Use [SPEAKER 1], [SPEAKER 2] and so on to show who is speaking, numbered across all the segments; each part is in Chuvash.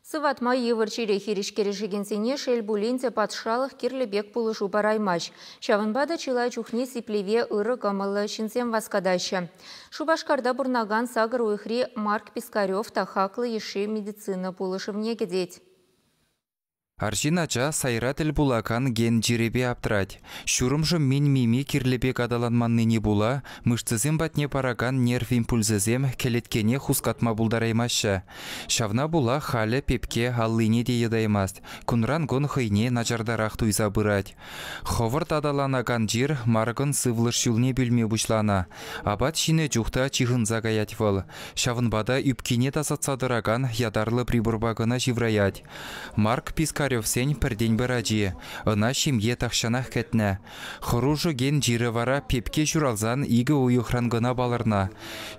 [SPEAKER 1] Сыватма йывӑр чире хирӗҫ кӗрешекенсене, шел пулин те, патшалӑх кирлӗ пек пулӑшу параймасть. Ҫавӑнпа та чылай чухне сиплеве ырӑ кӑмӑллӑ ҫынсем васкатаҫҫӗ. Шупашкарта пурӑнакан 8 уйӑхри Марк Пискарев та хаклӑ йышши медицина пулӑшӑвне кӗтет.
[SPEAKER 2] Арҫын ача сайра тӗл пулакан ген чирӗпе аптрать. Ҫурӑм шӑммин мими кирлӗ пек аталанманнине пула мышцӑсем патне паракан нерв импульсӗсем кӗлеткене хускатма пултараймаҫҫӗ. Ҫавна пула халӗ пепке аллине те йӑтаймасть, кунран-кун хӑйне начартарах туйса пырать. Хӑвӑрт аталанакан чир Маркӑн сывлӑш ҫулне пӳлме пуҫланӑ. Апат ҫинӗ чух та чыхӑнса каять вӑл. Ҫавӑнпа та ӳпкине тасатса тӑракан ятарлӑ приборпа кӑна ҫывраять. Марк Пискаревсен пӗртен-пӗр ачи. Ӑна ҫемье тахҫанах кӗтнӗ. Хӑрушӑ ген чирӗ вара пепке ҫуралсан 2 уйӑхран кӑна палӑрнӑ.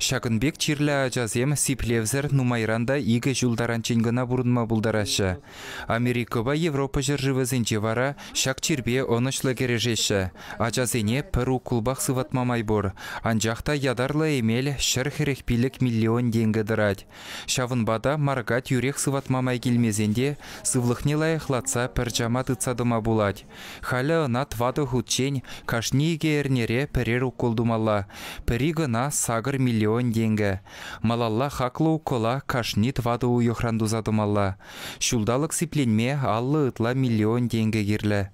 [SPEAKER 2] Ҫакӑн пек чирлӗ ачасем сиплевсӗр нумайран та 2 ҫул таранччен кӑна пурӑнма пултараҫҫӗ. Америкӑпа Европа ҫӗршывӗсенче вара ҫак чирпе ӑнӑҫлӑ кӗрешеҫҫӗ. Ачасене пӗр уколпах сыватма май пур. Анчах та ятарлӑ эмел 145 миллион тенкӗ тӑрать. Ҫавӑнпа та Марка тӳрех сыватма май килмесен те сывлӑхне лайӑхлатса пӗр чама тытса тӑма пулать. Халӗ ӑна 4 хутчен кашни 2 эрнере пӗрер укол тумалла. Пӗри кӑна 8 миллион тенкӗ. Малалла хаклӑ укола кашни 4 уйӑхран туса тӑмалла. Ҫулталӑк сипленме 50 ытла миллион тенкӗ кирлӗ.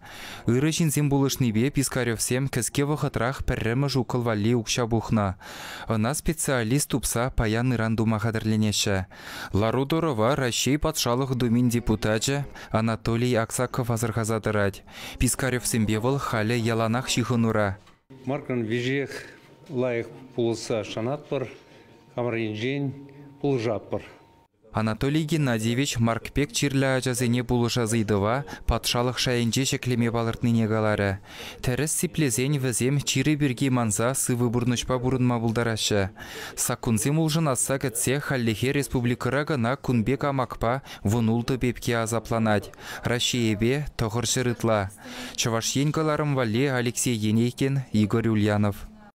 [SPEAKER 2] Ырӑ ҫынсем пулӑшнипе Пискаревсем кӗске вӑхӑтрах пӗрремӗш укол валли укҫа пухнӑ. Ӑна специалист тупса паян-ыран тума хатӗрленеҫҫӗ. Лару-тӑрӑва Раҫҫей Патшалӑх Думин депутачӗ Анатолий Аксаков асӑрхаса тӑрать. Пискаревсемпе вӑл халӗ яланах ҫыхӑнура.
[SPEAKER 3] Маркӑн веҫех лайӑх пулӑшса шанатпӑр, хамӑр енчен пулӑшатпӑр.
[SPEAKER 2] Анатолий Геннадьевич Марк пек чирлӗ ачасене пулӑшас ыйтӑва патшалӑх шайӗнче ҫӗклеме палӑртнине каларӗ. Тӗрӗс сиплесен вӗсем чирӗ пирки манса сывӑ пурнӑҫпа пурӑнма пултараҫҫӗ. Саккунсем улшӑнасса кӗтсе хальлӗхе республикӑра кӑна кун пек амакпа 16 пепке асапланать. Раҫҫейӗпе 900 ытла. Чӑваш Ен кӑларӑм валли Алексей Енейкин, Игорь Ульянов.